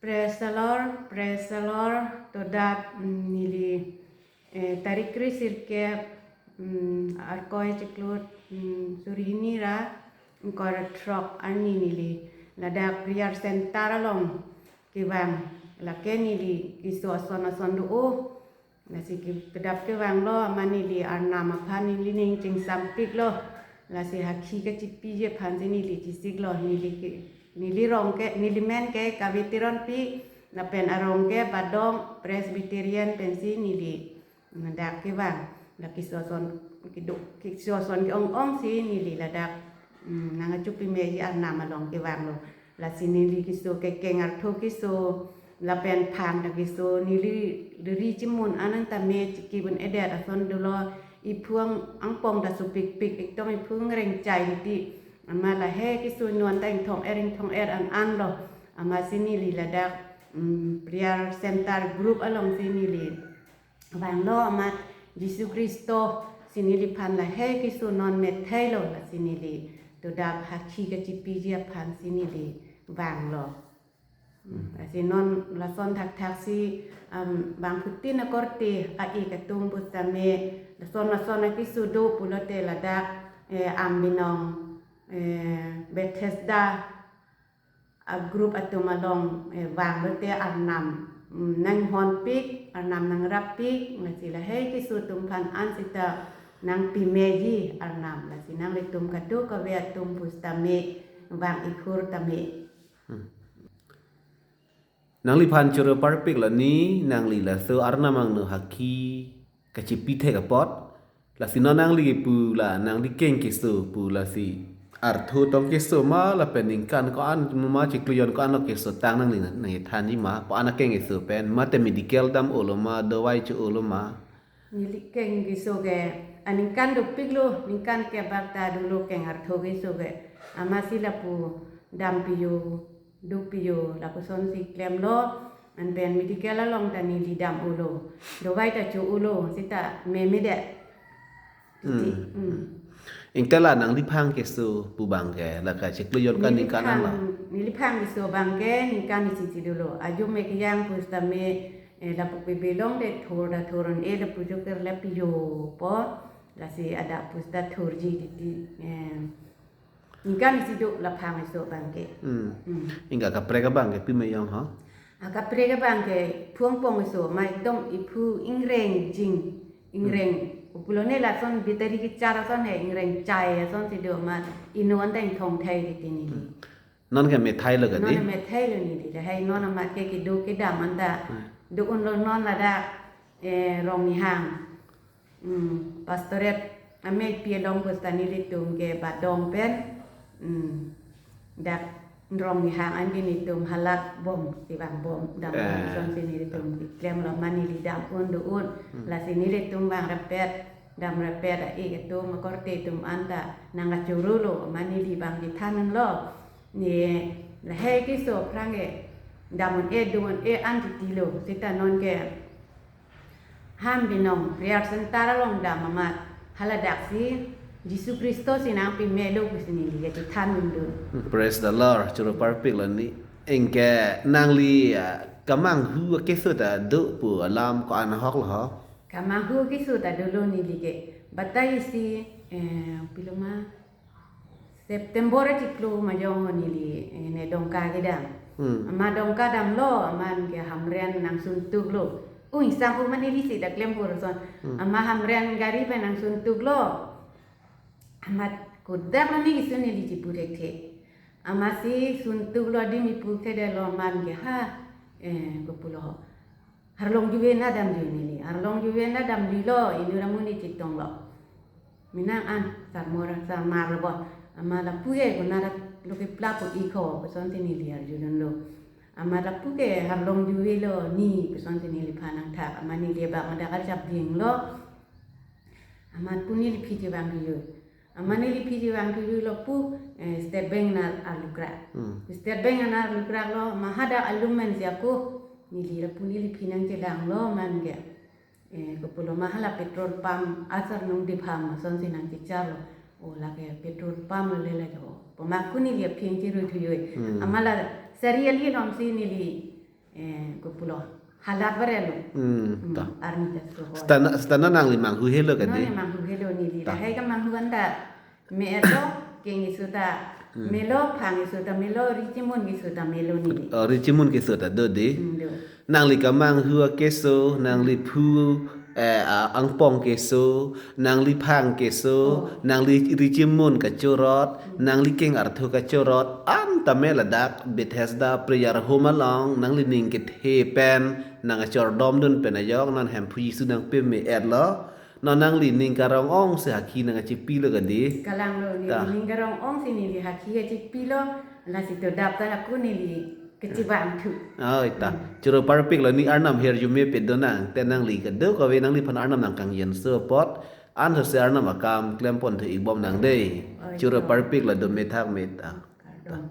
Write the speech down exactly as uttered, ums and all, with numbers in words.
Praise the Lord, praise the Lord. Toda, mm, neli, eh, tarik kre sirkep, mm, Arkoi chiklo, mm, suri hini ra ingkoi ra throk arni neli ladak prayer center along kevang. Lake neli keso ason ason do-o. Lasi ke-, kedap kevanglo, amat neli Arnam aphan neli ning chingsampiklo. Lasi hakhi kachipiji aphansi neli chisiklo. Neli ke, neli rong ke, neli men ke Kavi Teronpi, lapen arong ke Badong Presbyterian pensi neli ladak kevang. Lake keso ason kedo, keso ason ke-ong-ongsi neli ladak, mm, nangkachipimeji Arnam along kevanglo. Lasi neli keso ke keng artho keso, lapen phang ta keso, neli ri chimun an tame chikibun-edet ason dolo, iphu ang-, angpong ta sopikpik, ekdom iphu ingreng chai titi. Amat lahei keso non ta ingthong-er ingthong-er an anlo. Amatsi neli ladak, mm, prayer center group alongsi neli vanglo, amat Jisu Khristo si neliphan lahei keso non metheilo, lasi neli toda hakhi kachipiji aphansi neli vanglo. Hmm. Lasi non lason thakthaksi, um, bangphutin akorte a-ik atum pusitame lason lason akeso do pulote ladak, eh, Ambinong, eh, Bethesda a-group atum along, eh, vanglote Arnam, mm, nanghonpik, Arnam nangrappik, lasi lahei keso atum aphan an sita nangpimeji Arnam, lasi nanglitum kadokave atum pusitame vang-ik hur tame. Hmm. Nangliphan choro parpik lani, nangli laso Arnam angno hakhi kachipi thek apot. Lasi non nangli kipu la nangli keng keso pu, lasi artho tong keso ma lapen ningkan ko-an ma, chiklo jon ko-an lo keso tang nangli nangthanji ma, ko-an akeng keso pen, mate medical dam-olo ma, dawai cho-olo ma? Neli keng keso ke aningkan dopiklo, ningkan kebak ta dolo keng artho keso ke. Amatsi lapu dampiyo, dopiyo, lapusonsi klemlo, anpen medical along ta neli dam-olo, dawai ta cho-olo, sita memedet. Titi. Hmm. Hmm. Ingtela nangliphang keso pu abangke, lake chiklo jon ko-an neli ningkan phang, anlo? Neliphang keso abangke ningkan isi si dolo. Ajo me kejang pusitame, eh, lapu pebelong de thor ta thor un-e, lapu joker lapiyo po. Lasi adap pusita thorji titi, eh, ningkan isi do laphang keso abangke. Hmm. Hmm. Ingka kaprek abangke pime jong ho? Akaprek abangke phu angpong keso, amat ekdom iphu ingreng jing, ingreng. Hmm. Kopulone lason battery kechar ason he, ingreng chai asonsi do, amat inut an ta ingthong thai titi neli. Hmm. Non ke methailo kadi? Non ke methailo neli, lahei non amat ke kedo kedam an ta. Hmm. Do-unlo non ladak, eh, Rongnihang. Hmm, pastorate ameipi along pusita nelitum ke Badong pen, hmm, dak Rongnihang an ke nelitum halat bom, kevang bom, dam bom, eh, asonsi nelitum klemlo, amat neli dam-un do-un. Hmm. Lasi nelitum vang rapet, dam rapet a-ik atum, akorte atum an ta nangkachorolo, amat neli abang kethan-unlo. Ne lahei keso aphrang ke dam-un-e, do-un-e an titilo, sita non ke Ambinong prayer center along dam amat haladaksi Jisu Khristo si nangpimelo pusi neli kethan-un dun. Praise the Lord, choro parpik lani. Ingke nangli, ah, kemanghu akeso ta do pu alam ko-an ahok lo ho? Kemanghu akeso ta dolo neli ke. Batai isi, eh, pilo ma, September achiklo majong ho neli, eh, ne Dongka kedam. Hmm. Amat Dongka damlo, amat ke Hamren nangsuntuklo. Ui, sangho amat neli si dak klem hur ason. Hmm. Amat Hamren gari pen nangsuntuklo. Amat kodak lo neli keso neli chipu thekthe. Amatsi suntuklo, adim ipu thedetlo, amat ke ha, eh, kopulo ho. Arlong juve na damjui neli. Arlong juve na damjuilo, inut amonit chetonglo. Menang an, sarmor, sarmar lo bo. Amat lapu ke konat lo keplap pu-ik ho, pusonsi neli arjudunlo. Amat lapu ke arlong juve lo ni, pusonsi neliphan nangthak. Amat neli abang adak arjap dinglo. Amat pu neli aphi chevang thuju. Amat neli aphi chevang thujulo pu, eh, State Bank anar arlukrak. Hmm. State Bank anar arlukraklo, amat hadak alum men si ako, neli lapu neli aphi nangchelanglo, amat ke, eh, kopulo ma hala petrol pump asar nung dipham asonsi nangchecharlo. O, lake petrol pump lo le lajo. Pu amat ako neli aphi nangcherui thuju. Hmm. Amat la sari ali alongsi neli eh, kopulo, halat barelo. Hmm, ta. Arni kaso ho. Seta na, seta na nangli manghu helo Non kade. Emang hu helo neli. Ta. Lahai kemanghu anda me-etlo, keng keso ta melo, phang keso ta melo, ri chimun keso ta melo neli. Oh, ri chimun keso ta do de. Hmm, do. Nangli kemanghu akeso, nangli phu eh, a- angpong keso, nangli phang keso, Oh. nangli ri chimun kachorot, nangli keng arthu kachorot, anta me ladak Bethesda prayer home along, nangli ning kethe pen, nang achor domdun pen ajok, non Hemphu Jisu nangpeme-etlo, non nangli ning karong-ong si hakhi nangkachipilo kade. Kalanglo neli Ta. Ning karong-ong si neli hakhi kachipilo, lasi to dap ta ako neli kachevangthu. Oi ta. Choro parpiklo, ne Arnam her jume pet do nang. Te nangli kadokave nangliphan Arnam nangkangjenso apot, anthose Arnam akam klemponthu-ikbom nang de. Oi, Choro ta. Parpiklo, do methak meta. Kardom.